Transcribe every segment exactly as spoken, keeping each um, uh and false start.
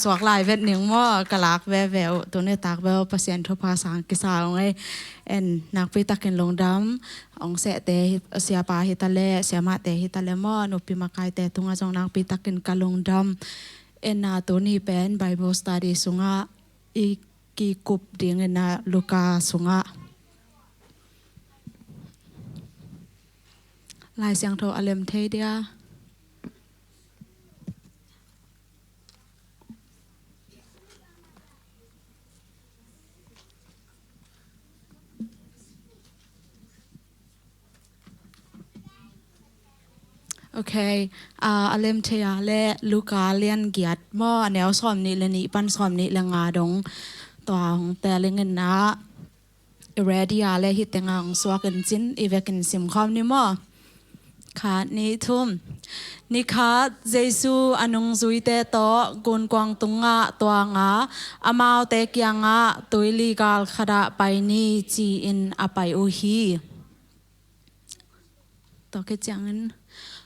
suak lai vet ning maw, ka lak veve uh, tuni tak bel Pasian thupha sang kisa ung ei. En nakpi takin lungdam, ong sehte hi, siapa hi ta leh, siamahte hi ta leh maw, nupi makaite tungah zong nakpi takin ka lungdam. En a tuni pen Bible study sungah i kikup ding in a Luka sungah. Lai Siangtho a lem thei dia. Ok, ah, a lem thei a leh Luka lian giat maw, a neu sawm nih le nih pan sawm nih le nga dong. Tua hong tel ing in a, i ready a leh hih tengah hong suak in cin, i vekin simkhawm ni maw. Khat, nih, thum. Nikhat Jesu a nungzuite tawh gunkuang tungah tuang a, amaute kiangah tuili gal khatah pai ni ci-in a pai uh hi. Tua khit ciangin,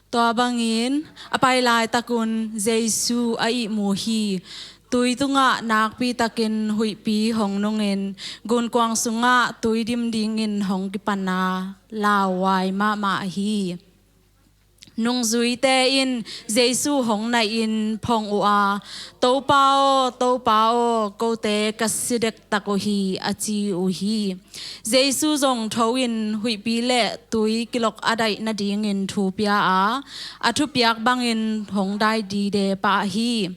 tua bangin a pai laitakun Jesu a ihmu hi. Tui tungah nakpi takin huihpi hong nungin gunkuang sungah tui dim dingin hong kipan a, lauhuai mahmah hi. Nungzuite in Jesu hong naihin phong uh a, "Topa aw, Topa aw, kote ka si dektak uh hi," a ci uh hi. Jesu zong tho in huihpi le tui kilok a daih nadingin thu pia a, a thupiak bangin hong dai dide pah hi.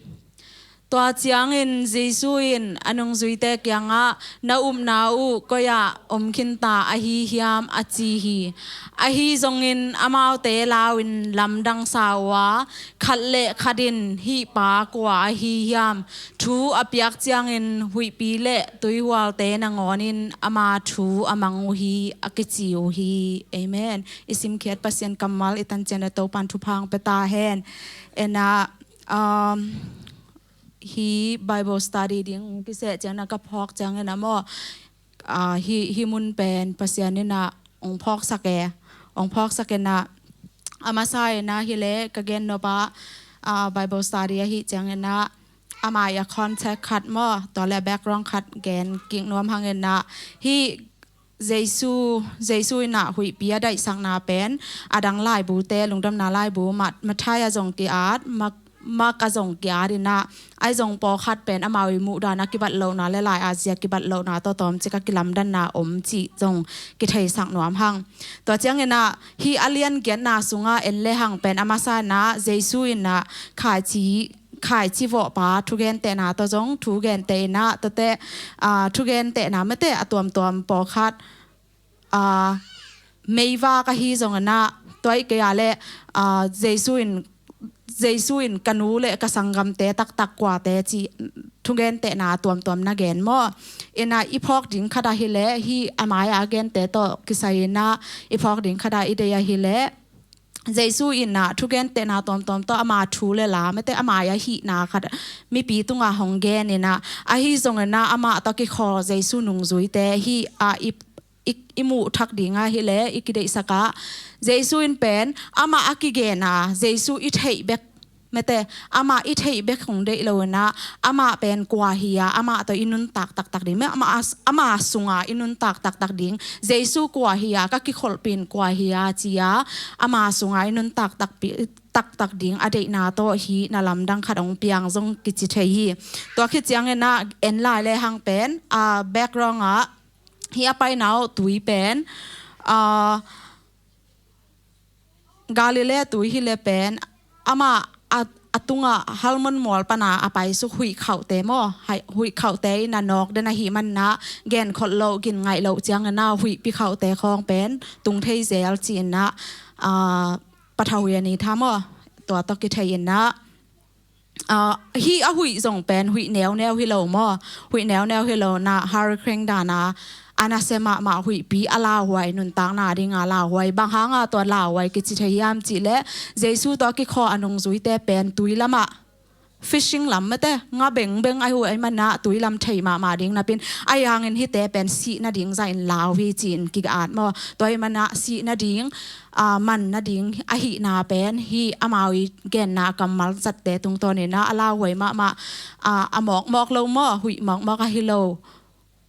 Tua ciangin Jesu in a nungzuite kiangah, "Na upna uh koi-ah om khinta ahi hiam?" a ci hi. Ahi zongin amaute lau-in lamdang sa uh a, khat le khat in, "Hih pa kua ahi hiam? Thu a piak ciangin huihpi le tuihualte nangawn in ama thu a mang uh hi," a kici uh hi. Amen. I simkhiat Pasian kammal i tan ciangin a Topan thupha hong pia ta hen. En a, um, hih Bible study ding kiseh ciangin a ka phawk ciangin a maw, ah, hih, hih mun pen Pasian in a hong phawksak e, hong phawksak in a, a masa in a hi leh ka gen nop a, ah, Bible study ahih ciangin a, a mai a context khat maw, tua leh background khat gen kik nuam hang in a, hih Jesu, Jesu in a huihpi a daihsakna pen a dang laibute, Lungdamna Laibu, Mat-, Matthai ah zong ki-at, Mak-, Mark ah zong ki-at in a, ahi zong pawlkhat pen amau i muhdan a kibat lohna le lai-at zia kibat lohna tawh tawmcik a kilamdanna om cih zong kitheisak nuam hang. Tua ciangin a, hih a lian giatna sungah en le hang pen a masa in a Jesu in a khaici khaici vawhpa thugentehna tawh zong thugenteh in a, tuate, ah, thugentehna mate a tuamtuam pawlkhat, ah, meivak ahi zong in a, tua ahih kei a leh, ah, Jesu in, Jesu in ka nu le ka sanggamte taktak kuate cih thugentehna tuamtuam na gen maw. In a i phawk ding khat ahi leh hih a mai a gente tawh kisai in a i phawk ding khat a i deih ahi leh Jesu in a thugentehna tuamtuam tawh ama thu le la mate a mai a hihna khat mipi tungah hong gen in a, ahi zong in a amah tawh kikhawl Jesu nungzuite hih a i, i, i muh thak ding ahi leh i kideihsak a, Jesu in pen amah a kigen a, Jesu i theih bek mate, amah i theih bek hong deih lo in a, amah pen kua hi a, amah tawh i nuntak taktak ding, ama, ama sunga i nuntak taktak ding, Jesu kua hi a, ka kikholhpih in kua hi a ci a, ama sunga i nuntak takpi, taktak ding a deihna tawh hih na lamdang khat hong piang zong kici thei hi. Tua khit ciangin a en lai le hang pen, ah, background ah hih a paina uh tui pen, ah, Galilee tui hi le pen, amah a, a tungah Hermon mual pana a paisuk huih khauhte maw, hai, huih khauhte in a nawk den ahih manin a, genkholh loh, gin ngaih loh ciangin a, huihpi khauhte khawng pen tung thei zel ci-in a, ah, pathahui a ni tha maw, tua tawh kithei in a, ah, hih a huih zong pen huih neuneu hi lo maw? Huih neuneu hi lo in a, hurricane dan a, a nasia mahmah huihpi a lauhuai nuntakna ding a lauhuai. Bang hang a tua lauhuai kici thei hiam cih leh, Jesu tawh a kikhawl a nungzuite pen tui lamah fishing lam mate, nga bengbeng ahi uh ahih manin ah tui lam thei mahmah ding napi-in, ahi hangin hihte pen sih nading zahin lau hi ci-in ki-at maw. Tua ahih manin ah sih nading, aa, man nading ahihna pen hih amau i genna a kammal zatte tungtawnin ah a lauhuai mahmah, aa, a mawkmawk lo maw, huih mawkmawk ahi lo,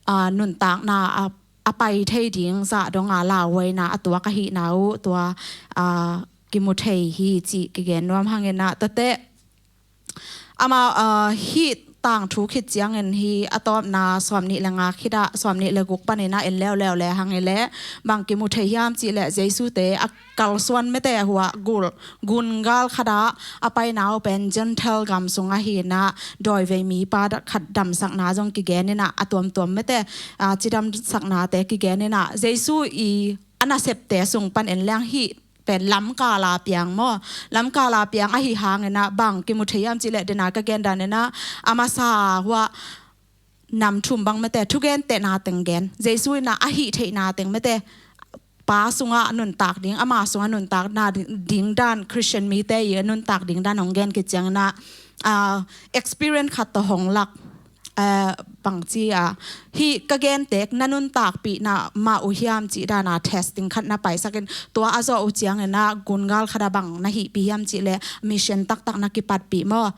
aa, nuntakna a, a pai thei ding zah dong a lauhuaina a tuak ahihna uh tua, aa, kimu thei hi cih kigen nuam hangin ah, tuate amau, aa, hih tangthu khit ciangin hih a tawpna sawmnih le nga khit ah, sawmnih le guk panin ah en leuleu le hang hi leh bang kimu thei hiam cih leh Jesu-te a kalsuan mate, hua gul, gungal khat ah a paina uh pen Gentile gam sung ahi-in ah, dawivei mipa khat damsakna zong kigen in ah, a tuamtuam mate, aa, cidamsaknate kigen in ah, Jesu i a nasepte sung pan en leng hih pen lamkal a piang maw, lamkal a piang ahi hangin ah bang kimu thei hiam cih leh, dena ka gen danin ah a masa hua nam thum bang mate, thugentehna teng gen, Jesu in ah a hih theihna teng mate, Pa sungah nuntak ding, Ama sungah nuntakna ding dan, Christian mite i nuntak ding dan hong gen khit ciangin ah, aa, experience khat tawh hong lak, aa, bangci a, hih ka gentehna nuntakpih na mah uh hiam cih dan a testing khat na paisak in, tua a zawh uh ciangin ah gungal khat ah bang na hihpih hiam cih leh mission taktak na kipatpih maw.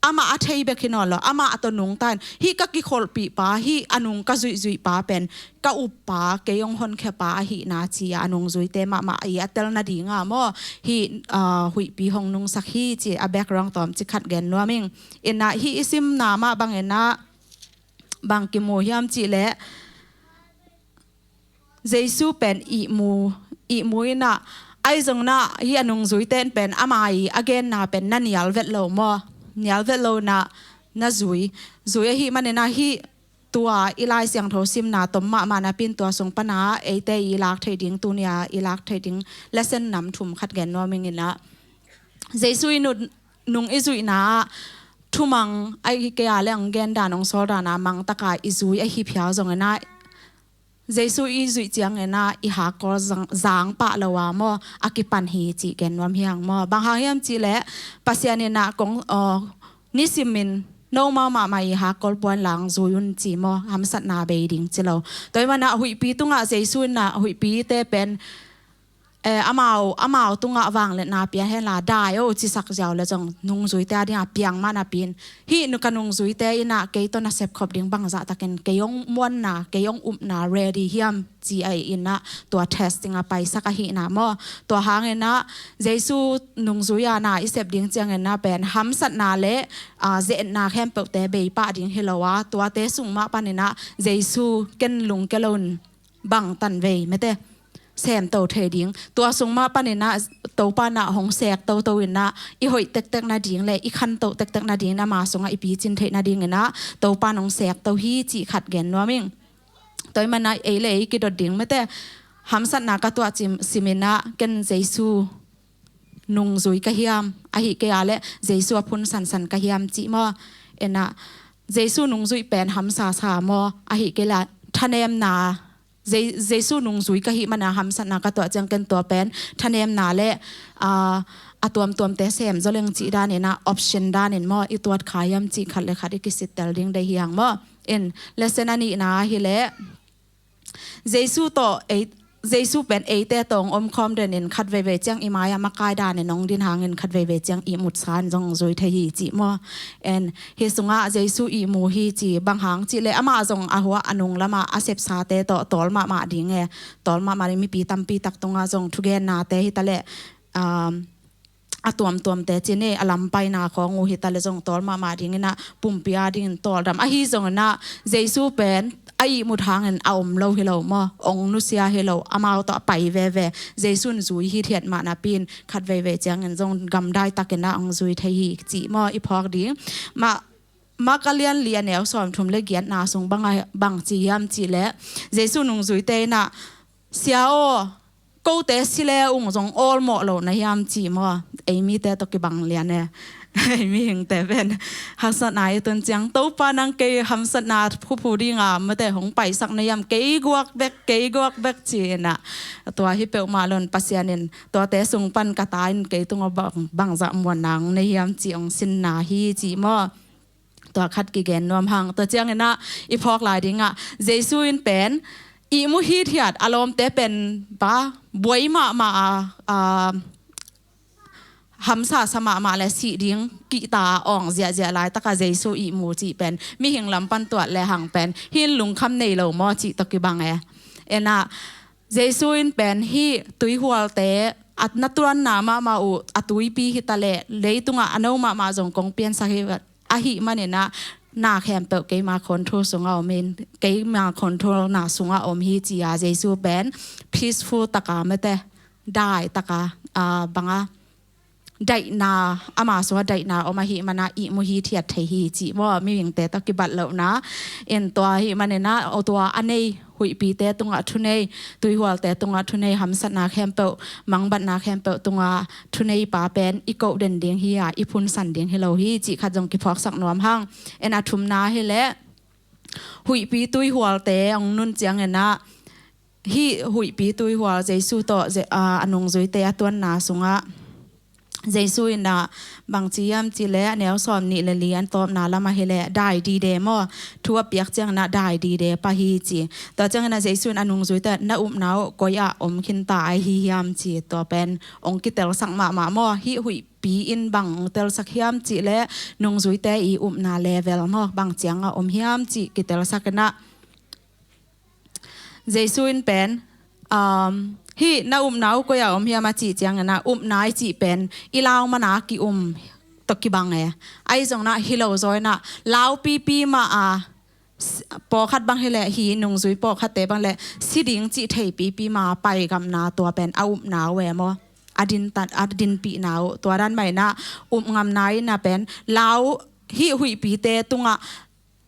Amah a thei bek hi nawn lo, amah a tawh nungta in, hih ka kikholhpih pa, hih a nung ka zuihzuih pa pen ka uppa, kei hong honkhia pa ahihna ci-a a nungzuite mahmah i a tel nading ah maw, hih, aa, huihpi hong nungsak hi ci-a background tawmcik khat gen nuam ing. In ah hih i simna mah bangin ah bang kimu hiam cih leh, Jesu pen ihmu, ihmu in ah, ahi zongin ah hih a nungzuite in pen ama i a genna pen na nial vet lo maw, nial vet lo in ah na zui, zui ahih manin ah hih tua i Lai Siangtho simna tom mahmah napi-in tua sung pan ah eite i lak theih ding, tuni-a i lak theih ding lesson nam thum khat gen nuam ing in ah, Jesu i nun, nung i zuihna ah thumang, ahih kei a leh hong gen dan, hong sawl dan a mangtak a i zui ahi phial zongin ah, Jesu i zuih ciangin ah i hakkawl zang, zang pah lo a maw, a kipan hi cih gen nuam hi hang maw. Bang hang hiam cih leh Pasian in ah kong, aw, nisimin nomau mahmah i hakkawl puanlang zui un ci maw, hamsatna bei ding ci lo. Tua ahih manin ah huihpi tungah Jesu in ah huihpite pen, eh, amau, amau tungah vangliatna pia henla, dai o, cisak ziau leh zong nungzuite a dingah piang mah napi-in, hih nu ka nungzuite in ah kei tawh na sepkhop ding bangzah takin kei hong muanna, kei hong upna ready hiam ci-a in ah tua testing a paisak ahihna maw. Tua hangin ah Jesu nungzui-a na i sep ding ciangin ah pen hamsatna leh, aa, ze-etna khempeuhte bei pah ding hi lo a, tuate sung mah panin ah Jesu ken lungke lo in bang tanvei mate, semto thei ding. Tua sung mah panin ah Topa in ah hong sek toto in ah i hoih tektek nading leh i khantoh tektek nading in ama sungah i picin theih nadingin ah Topa in hong sekto hi cih khat gen nuam ing. Tua ahih manin ah ei leh ei kidot ding mate, hamsatna ka tuah cim, simin ah ken Jesu nungzui ka hiam, ahih kei a leh Jesu a phun sansan ka hiam cih maw. In ah Jesu nungzuih pen hamsa sa maw, ahih kei leh thanemna, Je-, Jesu nungzui ka hih manin ah hamsatna ka tuah ciang ken tua pen thanemna leh, aa, a tuamtuamte sem zaw leng cih danin ah option danin maw i tuat kha hiam cih khat leh khat i kisittel ding deih hi hang maw. In lesson a nihna hi leh, Jesu tawh ei, Jesu pen eite tawh hong omkhawm den in khat veivei ciang i mai-ah makai danin hong din hangin khat veivei ciang ihmutsa in zong zui thei hi cih maw. En, hih sungah Jesu ihmu hi ci, bang hang cih leh amah zong a hua a nung lamah a sepsate tawh tawl mahmah ding e, tawl mahmah ding, mipi tampi tak tungah zong thugennate hi ta leh, um, a tuamtuamte cih ni, a lampaina khawng uh hi ta leh zong tawl mahmah dingin ah pumpi a dingin tawldam. Ahi zongin ah Jesu pen a ihmut hangin a om lo hi lo maw, ong nusia hi lo, amau tawh a pai veve. Jesu in zui hithiat mah napi-in khat veivei ciangin zong gamdai takin ah ong zui thei hi cih maw i phawk ding. Mah, Mark a lian li a neu sawmthum le giatna sung bang a, bang ci hiam cih leh, Jesu nungzuite in ah, Sia aw, kote si le ung zong awlmawh lo na hiam ci maw? Ei mite tawh kibang lian e. Mihingte pen haksatna i tun ciang, Topa nang kei hamsatna phuphu dinga mate hong paisak na hiam, kei guak bek, kei guak bek ci-in ah, tua hi peuhmah lo-in Pasian in tuate sung pan ka ta in kei tungah bang, bangzah muanna hong nei hiam ci hong sinna hi ci maw. Tua khat kigen nuam hang. Tua ciangin ah i phawk lai dingah Jesu in pen ihmu hithiat a lawmte pen ba buai mahmah a, a, hamsa sa mahmah le sih ding kihta awng ziahziah laitaka Jesu ihmu cih pen mihing lam pan tuat le hang pen hih in lungkham nei lo maw cih tawh kibang e. Inah Jesu in pen hih tuihualte a na tuanna mahmah uh a tuipi hita leh leitungah a no mahmah zong kong piansak hi, ahih maninah na khempeuh keima control sungah om in, keima control na sungah om hi ci-a Jesu pen peaceful taka mate, dai taka, a, banga daihna, ama sungah daihna om ahih mana ihmu hithiat thei hi cih maw, mihingte tawh kibat lohna. In tua ahih maninah tua a nei huihpite tungah thunei, tuihualte tungah thunei, hamsatna khempeuh, mangbatna khempeuh tungah thuneipa pen i koh den ding hi-a i phunsan ding hi lo hi cih khat zong kiphawksak nuam hang. In a thumna hileh huihpi tuihualte hong nun cianginah hih huihpi tuihual Jesu tawh a nungzuite a tuanna sungah Jesu inah bangci hiam cihleh a neu sawm nih le li an tawpna lam ahileh dai dide maw, thu a piak cianginah dai dide pah hi ci. Tua cianginah Jesu in a nungzuite na upna uh koi ah om khinta ahi hiam ci, tua pen hong kitelsak mahmah maw. Hih huihpi in bang hong telsak hiam cihleh nungzuite i upna level maw, bang ciangah om hiam cih kitelsak inah Jesu in pen, um, hih na upna uh koi-ah om hiam a cih ciangin ah upna i cih pen i lau mana ki-um tawh kibang e. Ahi zongin ah hi lo zaw inah laupipi mah a, pawlkhat bang hileh hi nungzui pawlkhatte bang leh si ding cih theipipi mah a paigamna tua pen a upna uh e maw, a dintat, a dinpihna uh. Tua dan mah inah upngamna inah pen lau, hih huihpite tungah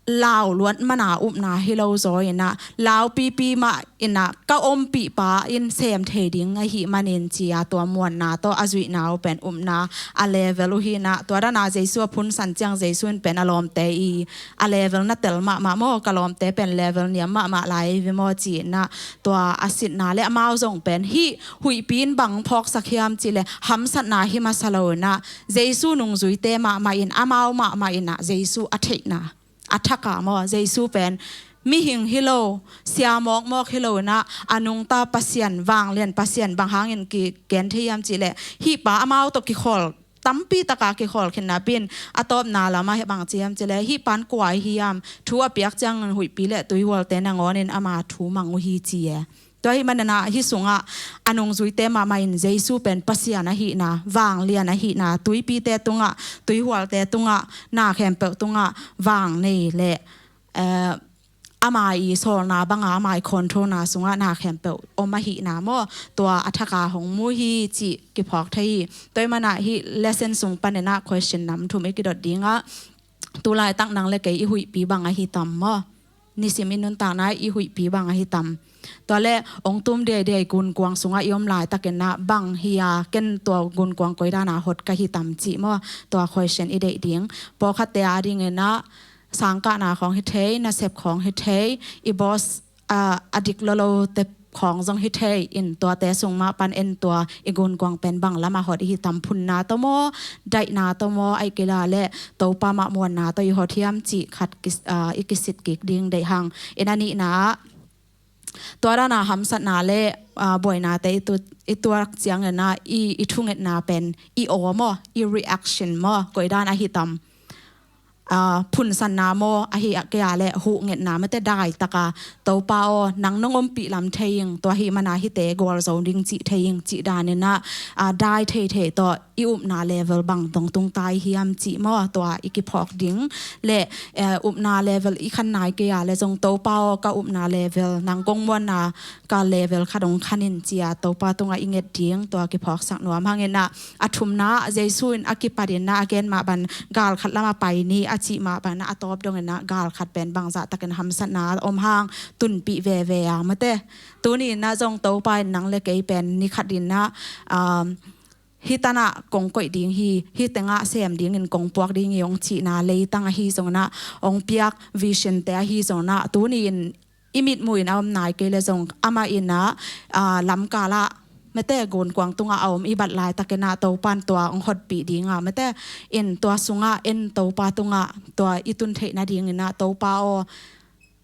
lau luat mana upna hi lo zaw inah laupipi mah inah ka ompihpa in sem thei ding ahih manin ci-a tua muanna tawh a zuihna uh pen upna a level uh hi inah. Tua dana Jesu a phunsan ciang Jesu in pen a lawmte i a level na tel mahmah maw, ka lawmte pen level niam mahmah lai hi ve maw ci inah tua a sitna le amau zong pen hih huihpi in bang phawksak hiam cihleh hamsatna hi masa lo inah Jesu nungzuite mahmah in amau mahmah inah Jesu a theihna a thaka maw, Jesu pen mihing hi lo, sia mawkmawk hi lo inah a nungta Pasian, vanglian Pasian, bang hangin kigen thei hiam cihleh hih pa amau tawh kikhawl, tampi taka kikhawl khin napi-in a tawpna lamah bang ci hiam cihleh hih pan kua hi hiam, thu a piak ciangin huihpi le tuihualte nangawnin ama thu mang uh hi ci e. Tua ahih maninah hih sungah a nungzuite mahmah in Jesu pen Pasian ahihna, vanglian ahihna, tuipite tungah, tuihualte tungah, na khempeuh tungah vang nei le, eh, ama i sawlna banga ama i controlna sungah na khempeuh om ahihna maw, tua a thaka hong mu hi cih kiphawk thei hi. Tua ahih manah hih lesson sung paninah question nam thum i kidot dingah, tu laitak nang le kei i huihpi bang ahi tam maw? Nisim i nuntakna i huihpi bang ahi tam? Tua le hong tum diaidiai gunkuang sungah i om laitakinah bang hi-a ken tua gunkuang koi dana hot ka hi tam cih maw? Tua question i deih ding. Pawlkhatte a dinginah sangkahna khawng hi thei, nasep khawng hi thei, i boss a, a dik lolote khawng zong hi thei in tuate sung mah pan en tua i gunkuang pen bang lamah hot i hi tam, phunna tawh maw, daihna tawh maw, ahih kei leh Topa mah muanna tawh i hot hiam cih khat ki, a, i kisit kik ding deih hang. In a nihna ah tua dana hamsatna le, a, buainate i tu, i tuak cianginah i, i thungetna pen i aw maw, i reaction maw, koi dan ahi tam? A, phunsanna maw, ahi kei leh huhngetna mate dai taka Topa aw nang nong ompih lam thei ing, tua ahih mana hihte gualzo ding cih thei ing cih daninah, a, dai theithei tawh i upna level bang dong tungta i hiam cih maw, tua i kiphawk ding. Le, eh, upna level i khan nai kei leh zong Topa aw ka upna level nang kong muanna ka level khat hong khan in ci-a Topa tungah i nget ding, tua kiphawksak nuam hang inah. A thumna, Jesu in a kipat inah a gen mah ban gal khat lamah pai ni a cih mah banah a tawp donginah gal khat pen bangzah takin hamsatna om hang tunpih veve a mate. Tuni inah zong Topa in nang le kei pen ni khat inah, um, hih tanah kong koih ding hi, hih tengah sem dingin kong puak ding hi hong cihna leitang ahi zonginah hong piak vision te ahi zonginah tuni-in i mitmuh in a om nai kei le zong amah innah lamkalah mete gunkuang tungah a om i bat laitakinah Topan tua hong hotpih dinga mete in tua sungah en Topa tungah tua i tun theih nadinginah Topa aw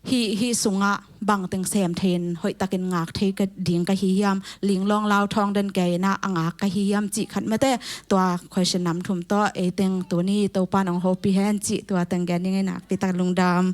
hih hih sungah bangteng sem thei in hoihtakin ngak thei ka ding ka hi hiam, linglawng lauthawng den kei inah a ngak ka hi hiam cih khat mete tua question nam thum tawh eiteng tuni Topan hong hopih hen cih tua teng gen ding ei nakpitak lungdam.